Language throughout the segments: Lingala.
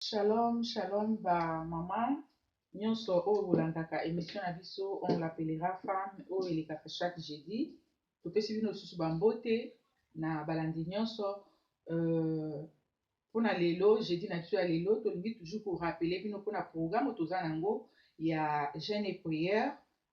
Shalom, shalom ba mama nyonso oyo bolandaka émission na biso on l'appellera femme oyo elekaka chaque jeudi. Topesi bino lisusu bambote na balandi nyonso mpona lelo jeudi na biso ya lelo. Tolingi toujours korappeler bino mpona programme oyo toza nango ya jeûne et prière.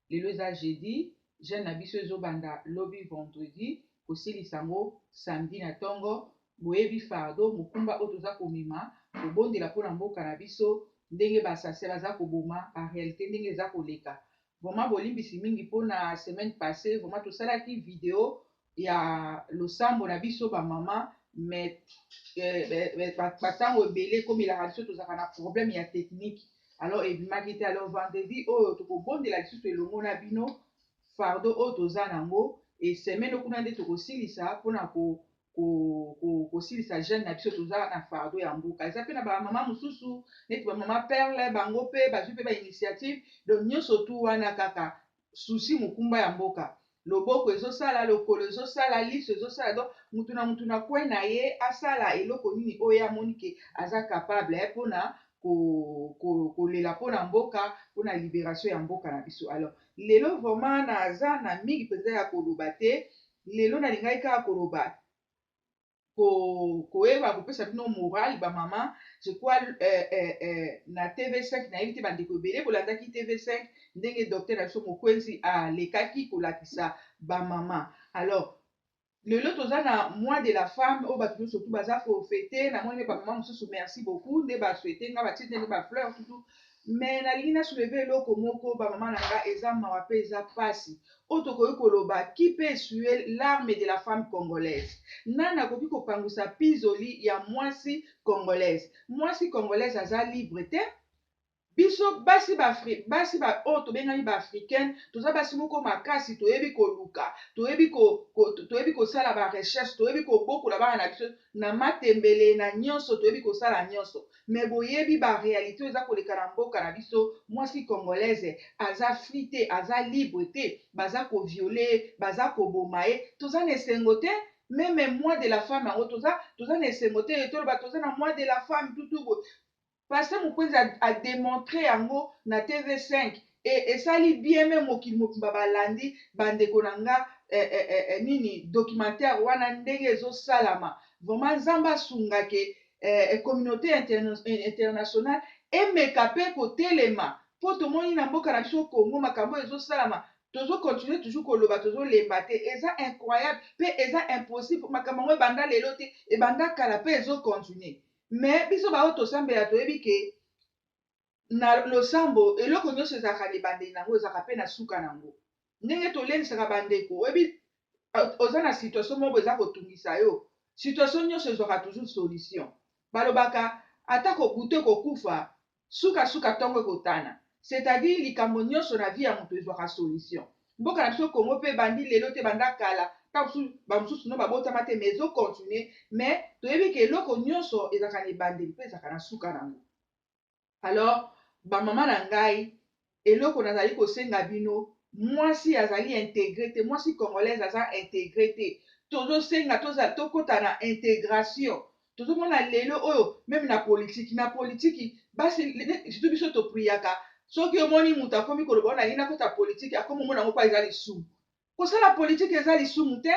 Lelo eza jeudi, jeûne na biso ezobanda lobi vendredi, kosilisa yango samedi na ntongo. Boyebi fardeau, mokumba oyo toza komema, kobondela mpona mboka na biso, ndenge basase baza koboma, baréalité ndenge eza koleka. Vraiment bolimbisi mingi mpona semaine passée. Vraiment tosalaki video ya losambo na biso bamama, mais batango ebele ekomelaka biso, tozalaka na problème ya technique, alors ebimaki te. Alors vendredi oyo tokobondela lisusu elongo na bino fardeau oyo toza nango. E semaine kuna nde tokosilisa mpona kosilisa jeûne na biso. Toza na fardeau ya mboka. Eza mpe na bamama mosusu neti bamama Perle, bango mpe bazwi mpe bainitiative. Donc nyonso tu wana kaka souci, mokumba ya mboka. Loboko ezosala, lokolo ezosala, liso ezosala. Donc mutu na mutu na coin na ye asala eloko nini oyo amoni ke aza capable mpona kolela mpona mboka, mpona libération ya mboka na biso. Alors lelo vraiment naza na mingi mpenza ya koloba te. Lelo nalingaki kaka koloba, koyeba kopesa bino moral, bamama. Je crois na TV5, nayebi te bandeko ebele bolandaki TV5, ndenge docteur na biso Mokonzi alekaki kolakisa bamama. Alors lelo toza na mois de la femme oyo bato nyonso tu baza kofêter. Namoni mpe bamama mosusu, merci beaucoup nde basouhaiter nga, batie ndenge bafleur tutu. Mais nalingi nasoulever eloko moko, bamama na nga. Eza mawa mpe eza mpasi oyo tokoki koloba: qui peut essuyer larme de la femme congolaise? Nani akoki kopangwisa pizoli ya mwasi congolaise? Mwasi congolaise aza libre te. Biso basi, basi oyo tobengami baafricaine, toza basi moko makasi. Toyebi koluka, toyebi kosala barecherche, toyebi kobokola bana na biso na matembele na nyonso, toyebi kosala nyonso. Mais boyebi baréalité oyo eza koleka na mboka na biso. Mwasi congolaise aza free te, aza libre te. Baza kovioler, baza koboma ye. Toza na esengo te. Même mois de la femme yango, toza na esengo te. Toloba toza na mois de la femme tutu boye, pasteur Mokonzi adémontrer yango na TV5 e esali bien. Mais mokili mobimba balandi, bandeko na nga, nini, documentaire wana ndenge ezosalama. Vraiment Nzambe asungake communauté internationale emeka mpe kotelema, mpo tomoni na mboka na biso Congo makambo ezosalama. Tozocontinuer toujours koloba, tozolemba te. Eza incroyable mpe eza impossible. Makambo yango ebanda lelo te, ebanda kala mpe ezocontinuer. Mais biso baoyo tosambela, toyebi ke na losambo eloko nyonso ezalaka na ebandeli nango, ezalaka mpe na suka nango. Ndenge tolendisaka bandeko, oyebi oza na situation moko eza kotungisa yo, situation nyonso ezwaka toujours solution. Balobaka atako butu ekokufa, sukasuka ntongo ekotana. C'est-à-dire likambo nyonso na vie ya moto ezwaka solution. Mboka na biso Kongo mpe ebandi lelo te, banda kala. Ntango bamosusu no babotama te, mais ezocontinuer. Mais toyebi ke eloko nyonso ezalaka na ebandeli mpe ezalaka na suka nango. Alors bamama na ngai, eloko nazali kosenga bino, mwasi azali intégré te, mwasi congolaise aza intégré te. Tozosenga tokɔta na intégration. Tozomona lelo oyo même na politiki, na politiki basi, surtout biso topriaka. Soki omoni moto akomi koloba oyo nalingi nakota politiki, akomi omona yango mpo eza lisumu. Kosala politiki eza lisumu te.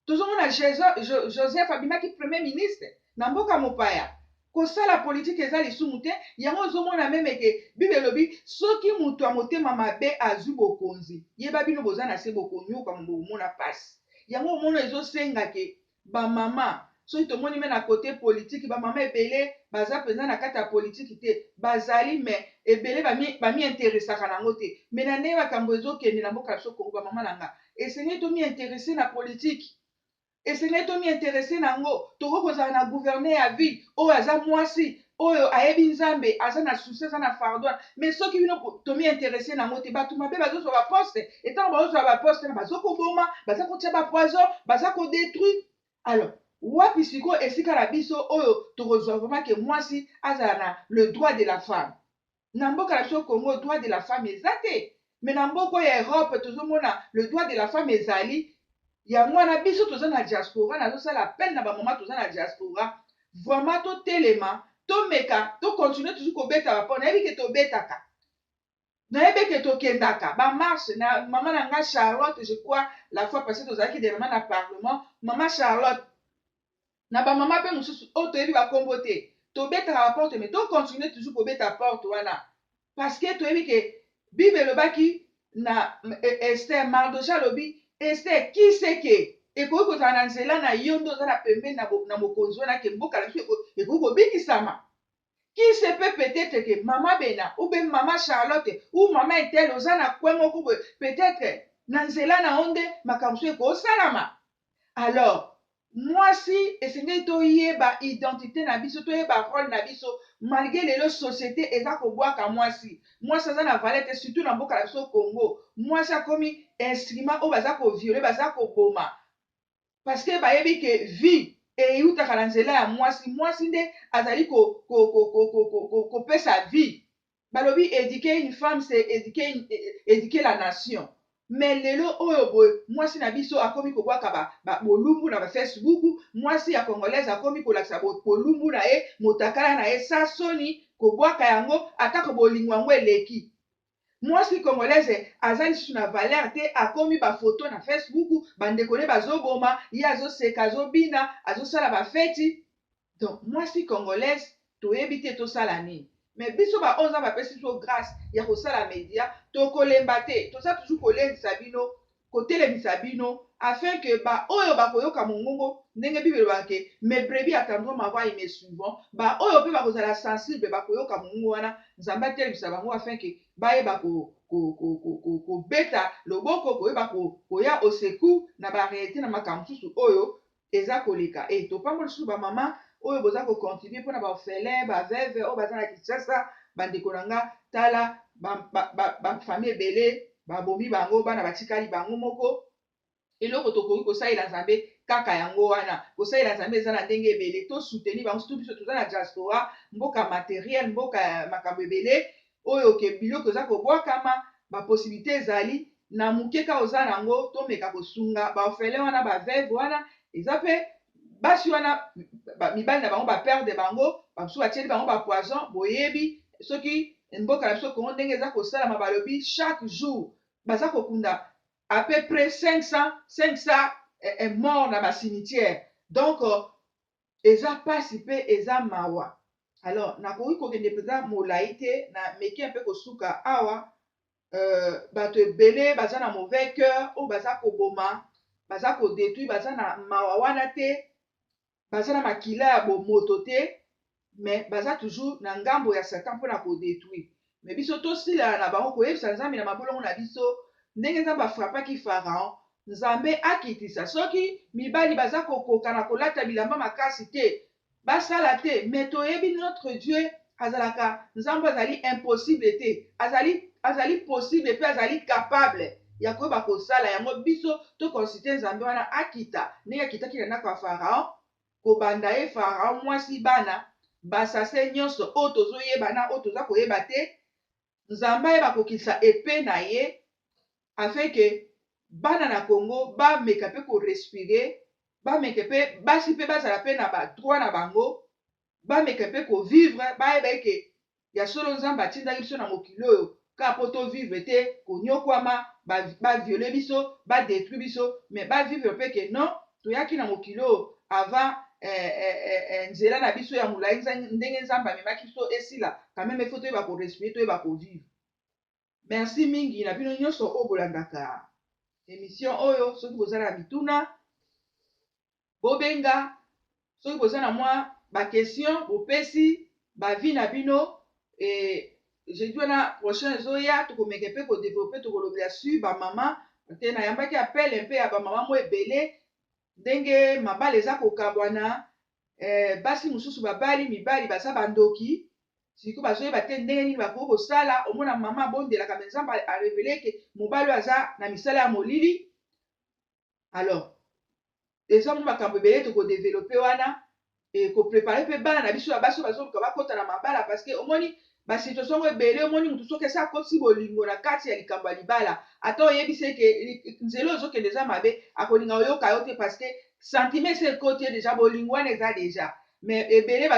Tozomona Joseph abimaki premier ministre na mboka mopaya. Kosala politiki eza lisumu te. Yango ozomona même ke Bible elobi soki moto ya motema mabe azwi bokonzi, yeba bino boza na se, bokonyoka, bokomona pasi. Yango omona ezosenga ke bamama, soki tomoni mais na côté politike, bamama ebele baza mpenza na kati ya politike te. Bazali, mais ebele bamiinteresaka nango te. Mais na ndenge makambo ezokende na mboka na biso Kongo, bamama na nga, esengeli tomiintéresser na politike, esengeli tomiintéresser nango. Tokoki kozala na gouverneur ya ville oyo aza mwasi, oyo ayebi Nzambe, aza na souci, aza na fardeau. Mais soki bino tomiintéresser nango te, bato mabe bazozwa baposte. Etango bazozwa baposte, bazokoboma, baza kotia bapoison, baza kodétruire. Alors wapi sikoyo esika na biso oyo tokozwa vraiment ke mwasi azala na le droit de la femme? Na mboka na biso Congo, droit de la femme eza te. Mais na mboka ya Europe, tozomona le droit de la femme ezali. Yango wana biso toza na diaspora, nazosala appel na bamama toza na diaspora, vraiment totelema, tomeka. To continuer toujours kobeta ba porte. Nayebi ke tobetaka. Nayebi ke tokendaka ba marche na mama na nga Charlotte, je crois la fois passée tozalaki dernièrement na parlement, mama Charlotte na ba mama pe mosusu oyo toyebi ba kombo te, tobetaka ba porte, mais to continuer toujours kobeta porte wana parce que toyebi ke Bible elobaki na Esther, Mardochée alobi Esther, qui sait que ekoki kozala na nzela na yo nde oza na pembeni na mokonzi wana ke mboka na biso ekoki kobikisama. Qui sait peut peut-etre que maman Bena ou bien maman Charlotte ou maman Etel oza na coin moko boye, peut-etre na nzela na yo nde makambo mosusu ekosalama. Alors mwasi esengeli toyeba identite na biso, toyeba role na biso, malgre lelo societe eza kobwaka mwasi, mwasi aza na valeur te, surtout na mboka na biso Congo, mwasi akomi instrument oyo baza ko violer, baza koboma, parce que bayebi que vie eyutaka na nzela ya mwasi, mwasi nde azali ko ko ko ko ko ko ko kopesa vie. Balobi eduquer une femme c'est eduquer une eduquer la nation, mais lelo oyo boye mwasi na biso akomi kobwaka ba ba bolumbu na ba Facebook, mwasi ya congolaise akomi kolakisa bolumbu na ye, motakala na ye sans soni kobwaka yango, atako bolingo yango eleki. Mwasi congolaise aza lisusu na valeur te, akomi ba photo na Facebook, ba ndeko ne bazo boma ye, azo seka, azo bina, azo sala ba feti. Donc mwasi congolaise toyebi te tosala nini. Mais biso ba oyo Nzambe apesi biso grace ya kosala media, tokolemba te, toza toujours kolendisa bino, kotelemisa bino afin que ba oyo bakoyoka mongongo, ndenge Bible elobaka ke mes brebis attendront ma voix et me suivront, ba oyo pe bakozala sensible bakoyoka mongongo wana, Nzambe atelemisa bango afin que bayeba ko ko ko ko ko kobeta loboko, koyeba ko koya au secours na ba realites na makambo mosusu oyo eza koleka. Et topamboli lisusu ba mama oyo boza ko contribuer pona ba orphelins, ba veuves oyo baza na Kinshasa, ba ndeko na nga, tala ba ba ba, ba famille ebele babomi bango, bana batikali bango moko. Eloko tokoki kosalela Nzambe kaka yango wana. Kosalela Nzambe eza na ndenge ebele, to soutenir bango, surtout biso toza na diaspora, mboka materiel, mboka ya makambo ebele oyo ke biloko eza kobwakama, ba possibilite ezali na muke kaka oza na yango, tomeka kosunga ba orphelins wana, ba veuves wana, eza pe basi wana mibali na bango ba perdre bango, ba mosusu batieli bango ba poison. Boyebi soki mboka na biso Congo ndenge eza kosalama, balobi chaque jour baza kokunda à peu près 500 500 morts na ba cimetière. Donc eza pasi pe eza mawa. Alors nakoki kokende mpenza molai te, na meki mpe kosuka awa. Bato ebele baza na mauvais cœur, oyo baza koboma, baza kodétruire, baza na mawa wana te, baza na makila ya bomoto te, mais baza toujours na ngambo ya Satan mpona kodétruire. Mais biso tosilana na bango, koyebisa Nzambe na mabolongo na biso ndenge Nzambe afrappaki Pharaon. Nzambe akitisa soki mibali baza kokoka na kolata bilamba makasi te, basala te, mais toyebi notre Dieu azalaka Nzambe, azali impossible te, azali possible mpe azali capable ya koyeba kosala yango. Biso toconsulte Nzambe wana akita ndenge akitaki na ndako ya Pharaon, kobanda ye Pharaon, mwasi, bana, basase nyonso oyo tozoyeba na oyo toza koyeba te. Nzambe ayeba kokitisa epe na ye afin que bana na Congo bameka mpe korespirer, bameka mpe basi mpe bazala mpe na badroit na bango, bameka mpe kovivre, bayeba eke ya solo Nzambe atindaki biso na mokili oyo kaka mpo tovivre te konyokwama, bavioler biso, badétruire biso, mais bavivre mpe ke non, toyaki na mokili oyo avant nzela na biso ya molai ndenge Nzambe amemaki biso esila, quand même ifo toyeba korespirer, toyeba kovivre. Merci mingi na bino nyonso oyo bolandaka émission oyo. Soki boza na mituna, bobenga. Soki boza na mwa baquestion, bopesi baavis na bino. E jeudi wana prochain ezoya, tokomeka mpe kodévelopper, tokolobela su bamama te. Nayambaki appel mpe ya bamama mo ebele ndenge mabala eza kokabwana, basi mosusu babali mibali baza bandoki, sikoyo bazoyeba te ndenge nini bakoki kosala. Omona mama abondelaka, mais Nzambe arévéler ke mobali oyo aza na misala ya molili. Alors eza mo makambo ebele tokodévelopper wana, koprépare mpe bana na biso ya basi oyo bazoluka bakɔta na mabala, parce que omoni basituation ngo ebele. Omoni motu soki esi akotisi bolingo na kati ya likambo ya libala, ata oyebisi eke nzela ozokende eza mabe, akolinga oyoka yo te, parce que sentiment esi ekoti ye déjà, bolingo wana eza déjà. Mais ebele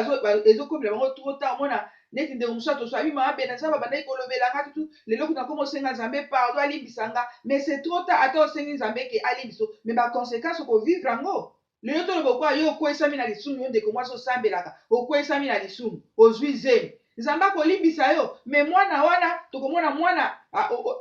ezokomela bango trop tard. Omona Neti ndeko mosusu atoso abi mama Bena, Nzambe abandaki kolobela nga tutu, lelo kutu nakoma osenga Nzambe pardon alimbisa nga, mais c'est trop tard. Ata osengi Nzambe ke alimbisa, mais ba conséquences okovivre yango. Lelo toloba okwa yo okweyisami na lisumu, yo ndeko mwasi osambelaka, okweyisami na lisumu, ozwi zemi, Nzambe akolimbisa yo, mais mwana wana tokomona mwana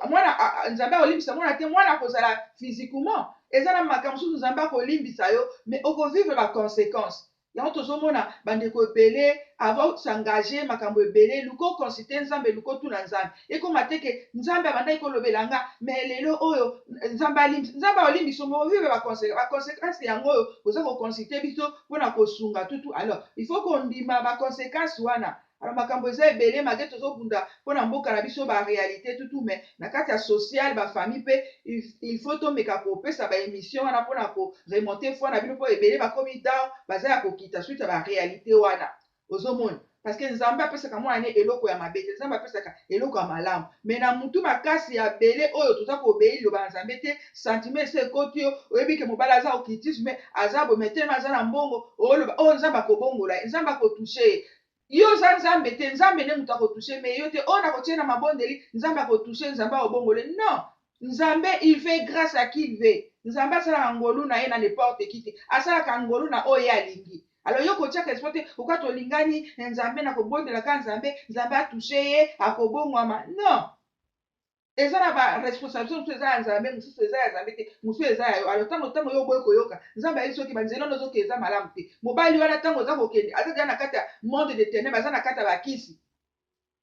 mwana, Nzambe akolimbisa mwana te, mwana akozala physiquement. Eza na makambo mosusu Nzambe akolimbisa yo, mais okovivre ba conséquences. Yango tozomona bandeko ebele, avant s'engager makambo ebele, luka oconsulte Nzambe, luka otuna Nzambe. Ekóma te ke Nzambe abandaki kolobela nga, mais lelo oyo Nzambe alimbisa. Nzambe akolimbisa, ovivre baconséquence. Yango oyo boza koconsulte biso mpona kosunga tutu. Alors il faut kondima baconséquence wana. Alors makambo eza ebele, malgré tozobunda mpona mboka na biso, baréalité tutu, mais na kati ya social, bafamille mpe, il faut tomeka kopesa baémission wana mpona koremonter foi na bino, mpo ebele bakomi down, baza ya kokita suite ya baréalité wana ozomona. Parce que Nzambe apesaka mwana ne eloko ya mabe te, Nzambe apesaka eloko ya malamu. Mais na mutu makasi ya bele oyo toza koobéir liloba na Nzambe te, sentiment ese ekoti yo, oyebi ke mobali aza occultisme, aza boye, telema aza na mbongo, oloba oyo Nzambe akobongola ye, Nzambe akotouche ye. Yo oza Nzambe te, Nzambe nde moto akotouche, mais yo te. Oyo nakotie na mabondeli, Nzambe akotouche, Nzambe akobongole. Non, Nzambe, il fait grâce à qui il veut. Nzambe asalaka ngolu na ye na n'importe qui te, asalaka ngolu na oyo ye alingi. Alors yo kotiaka espoir te oka tolingani Nzambe, na kobondelaka Nzambe, Nzambe atouche ye, akobongwama. Non, eza na baresponsabilité mosusu eza ya Nzambe, mosusu eza ya Nzambe te, mosusu eza ya yo. Alors ntango yo oboyi koyoka Nzambe, ayebi soki banzela wana ozokende eza malamu te. Mobali wana, ntango oza kokende, aza deja na kati ya monde de ténèbre, aza na kati ya bakisi.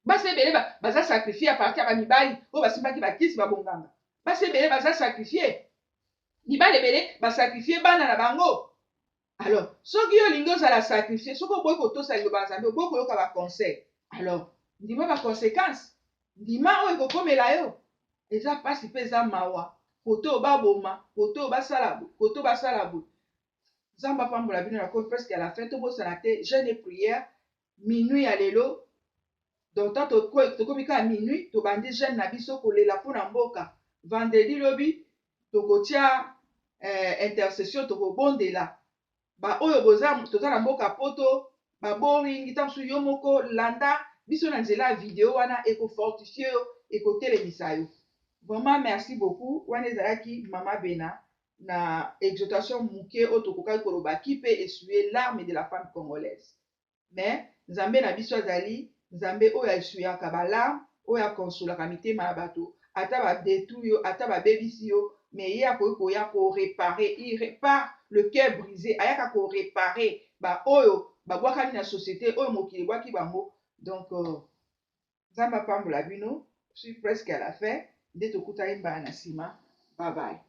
Basi ebele baza sacrifié à partir ya bamibali oyo basimbaki bakisi, babonganga. Basi ebele baza sacrifié, mibali ebele basacrifié bana na bango. Alors soki yo olingi ozala sacrifié, soki oboyi kotosa liloba ya Nzambe, oboyi koyoka baconseil, alors ndima baconséquence, ndima oyo ekokomela yo. Eza mpasi mpe eza mawa, kote oyo baboma, kote oyo basala boye, kote oyo basala boye. Nzambe apambola bino. Nakomi presque à la fin. Tobosana te jeûne et prière, minuit ya lelo. Donc tant tokomi kaka minuit, tobandi jeûne na biso, kolela mpona mboka. Vendredi, lobi, tokotia intercession, tokobondela. Baoyo boza, toza na mboka Poto, baboringi ntango mosusu yo moko landa biso na nzela ya video wana, ekofortifie yo, ekotelemisa yo vraiment. Merci beaucoup. Wana ezalaki Mama Bena na exhortation moke oyo tokokaki koloba qui peut essuyer larme de la femme congolaise. Mais Nzambe na biso azali Nzambe oyo aessuyaka balarme, oyo akonsolaka mitema ya bato. Ata badétruire yo, ata babebisi yo, mais ye akoki koya koréparer. Il répare le cœur brisé. Ayaka koréparer baoyo babwakani na société oyo mokili ebwaki bango. Donc Nzambe apambola bino. Je suis presque à la fin. Nde tokutani mbala na nsima. Bye bye.